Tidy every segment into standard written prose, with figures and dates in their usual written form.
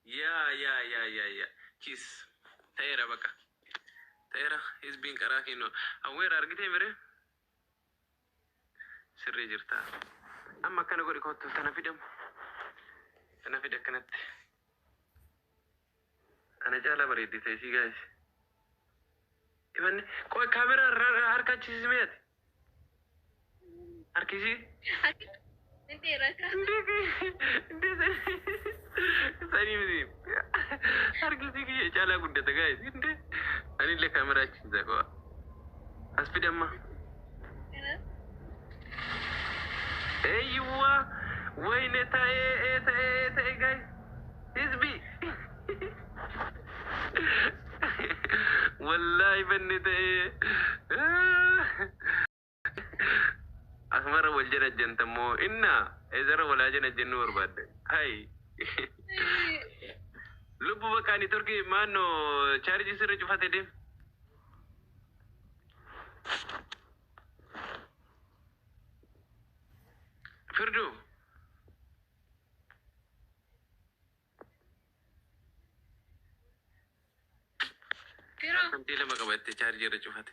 Yaa yaa yaa yaa yaa chis ta'eera baqa ta'eera hizbiin qaraa kiinoo hawweera argitee mire sirrii jirta amma akkana godhi kottu tana fidamu tana fide akkanatti ana caalaa bareeddi ta'e sii gaayis ifanni qoy kaameraa irraa harka achisiismee ati Harkisii. Hin dheerata. Indee sanii miti. Harkisii kiyya caalaa guddata gaayis. Indee anillee kaameraa achiisa qo'a. As fidi amma. Eeyyuwaa wayne ta'ee ee ta'ee ee ta'e gaayis. Hizbi. Wallaahi banne ta'ee. Asumarra wal janajjanta immoo inna eesarra walaa janajjannuu barbaadde. Hay. Lubbu bakka ani turkii maannoo chaarjii sirri cufate deem. Firduu. Firoo. Parsantii lama qabatte chaarjii irra cufate.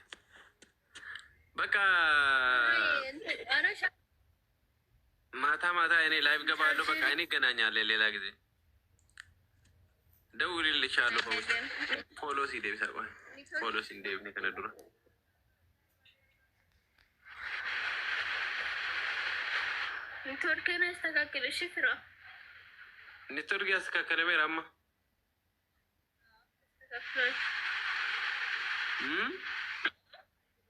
Bakka Ana ማታ ማታ እኔ ላይቭ ገባለሁ። በቃ እኔ እገናኛለን ሌላ ጊዜ ደውልልሻለሁ። በውስጥ ፎሎ ሲደብሳ ቆይ ፎሎ ሲንደብኒ ከነ ዱራ ኔትወርክን አስተካክል። እሺ ፍራ ኔትወርክ ያስተካከለ ሜራማ አስተካክሏል።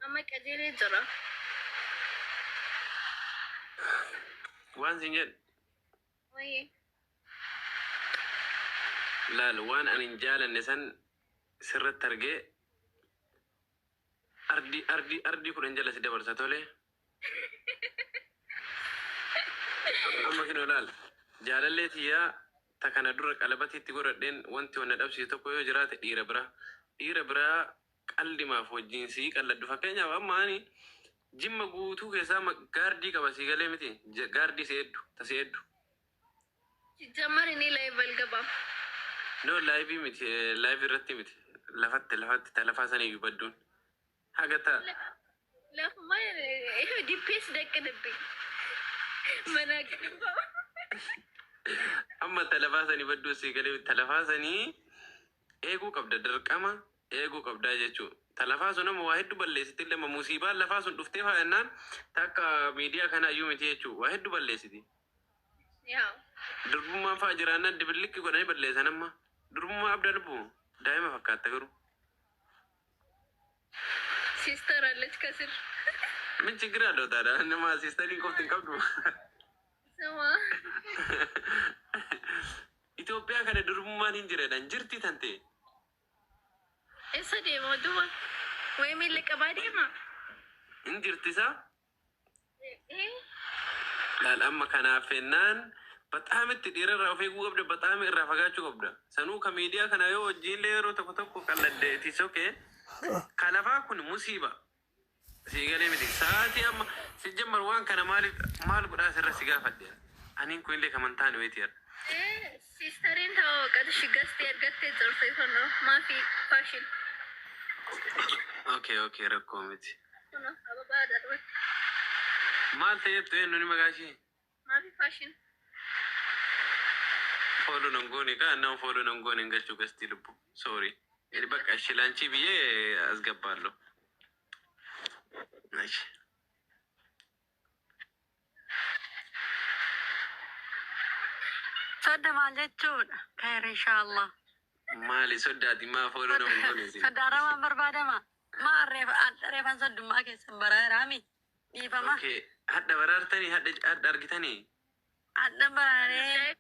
Amma qajeelee jira. waan sin jedhu Wayii laal waan ani hin jaalanne san sirratti argee ardii ardii ardii kudhan jala si dabarsa tole. Amma kinoo laal jaalallee tiyyaa ta kana dura qalabatiitti godhadheen wanti wanna dhabsiisu tokko yoo jiraate dhiira biraa dhiira biraa qallimaaf wajjin sii qalladdu fakkeenyaaf amma ani jimma guutuu keessaa gaardii qaba sii galee miti gaardii si heddu ta si heddu ሲጀመር እኔ ላይቭ አልገባም። No live miti, live irratti miti, lafatti lafatti ta lafaa saniyyuu badduun haga ta ለፍማ ይሄ ዲፒኤስ ደቅንብኝ መናገባ amma ta lafaa sanii badduu sii galee ta lafaa sanii eeguu qabda dirqama eeguu qabdaa jechuudha. Ta lafaa sun amma waa hedduu balleessiti illee musiibaan lafaa sun dhuftee faayannaan takka miidiyaa kana iyyuu miti jechuudha. Waa hedduu balleessiti. ያው Durbummaan fa'a jiraannaan dibillikki godhanii balleessan amma. Durbummaa abda lubbu daa'ima fakkaatta garuu. ሲስተር አለች ከስር Min ችግር አለው ታዲያ nama siistariin qofti hin qabdu. ስማ Itoophiyaa kana durbummaan hin jireedhaan jirti tante. Eessa deema duba ወይ miila qabaa deema Hin jirti isaa? Laal amma kanaaf fennaan በጣም itti dhiira irraa of eeguu qabda በጣም irraa fagaachuu qabda. Sanuu ka miidiyaa kana yoo wajjin illee yeroo tokko tokko qalladde itti sokee ka lafaa kun musiiba. Sii galee miti. Sa'aatii amma si jammar waan kana maaliif maal godhaa sirra si gaafadhe. Aniin kun illee kaman taane wayitii har'a. ሲስተሬን ተዋወቃት። እሺ ገዝቴ ergattee jirtu ይሆን ማፊ ፋሽን Okay okay rakkoo miti. ነው አበባ አደረች Maal ta'eettu eenyu ni maqaa ishee? ማፊ ፋሽን Follow nan goone kaa nama follow nan goone hin galchuu gastii lubbu. Sorry. በቃ እሺ ላንቺ ብዬ አስገባለሁ። እሺ Sodda maal jechuudha? Khayr inshaallah. Maali soddaati maa follow nan goone isin? Sodda haramaan barbaadama. Maa reefan soddummaa keessan baraaraami. Dhiifama. Okay hadha baraartanii hadha hadha argitanii Hadha baraaree.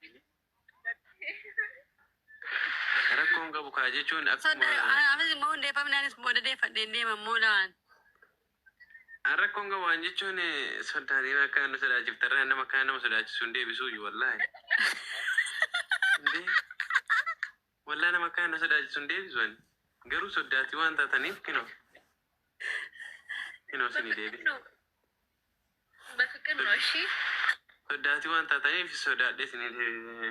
Rakkoon qabu kaa jechuun Sodda akkuma anis immoo hundeeffamni anis booda deeffadheen deema immoo naan. An rakkoon qabu waan jechuun soddaatiin akka nu sodaachiftarraa nama akka nama sodaachisu hin deebisuu iyyuu wallaahi. Indee wallaahi nama akka nu sodaachisu hin deebisu ani. Garuu soddaatii waan taataniif kinoo kinoo isinii በፍቅር deebi. ነው በፍቅር ነው። እሺ Soddaatii waan taataniif sodaadhee isinii deebi.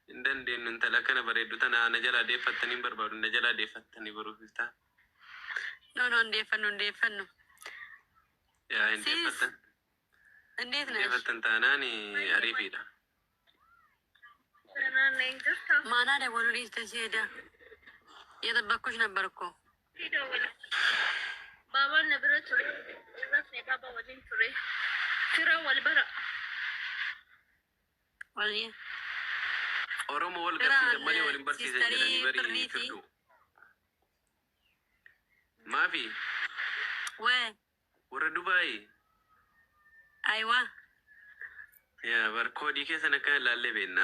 Hin dandeenyu intala akkana bareeddu tana na jalaa deeffattanii hin barbaadu na jalaa deeffattanii baruuf iftaa. No, no, hin deeffannu, hin deeffannu. Yaa hin Sis deeffattan. እንዴት Hin ነሽ? deeffattan taanaan ariifiidha. ደህና ነኝ። jirta? ማና ደወሉ dhiiste ሄደ እየጠበቅኩሽ ነበር እኮ። Dawwala. Baabaan na bira ture. Rafne baabaa waliin ture. Fira wal bara. ወልዬ Oromoo wal Fira garsiisan malee wal hin barsiisan sisterii jedhanii barii Firriiti. firduu. Maafi ወይ warra Dubaayii. አይዋ Yaa bar koodii keessan akkana ilaallee beekna.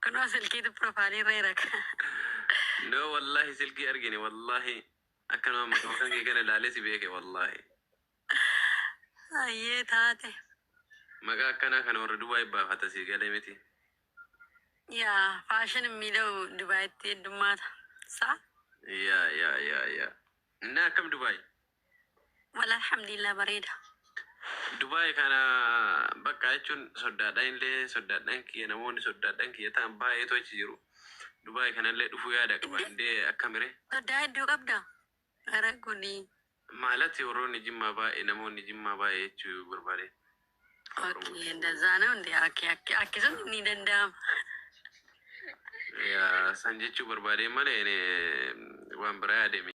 Kunoo silkiitu profile irra jira. No, wallahi silkii argine, wallahi akkanuma maqaa kan kee kana ilaalee si beeke wallahi. Ayyee taate. Maqaa akkanaa kana warra Dubaayii baafata si galee miti. Yaa faashin የሚለው ዱባይtti heddummaata. Sa Yaa yaa yaa yaa. Inni akkam Dubaay? Wala alhamdulillah, bareeda. Dubaay kana bakka jechuun soddaadhaan illee soddaadhaan kiyya namoonni soddaadhaan kiyya ta'an baay'eetu achi jiru. Dubaay kanallee dhufuu yaada qaba. Indee akkamire? Soddaa hedduu qabda. Gara kuni. Maalatti warroonni Jimmaa baay'ee namoonni Jimmaa baay'ee jechuu barbaade. Okay, እንደዛ ነው እንዴ? Okay, akkasum ni danda'ama. Yaa san jechuu barbaade malee waan biraa yaadame.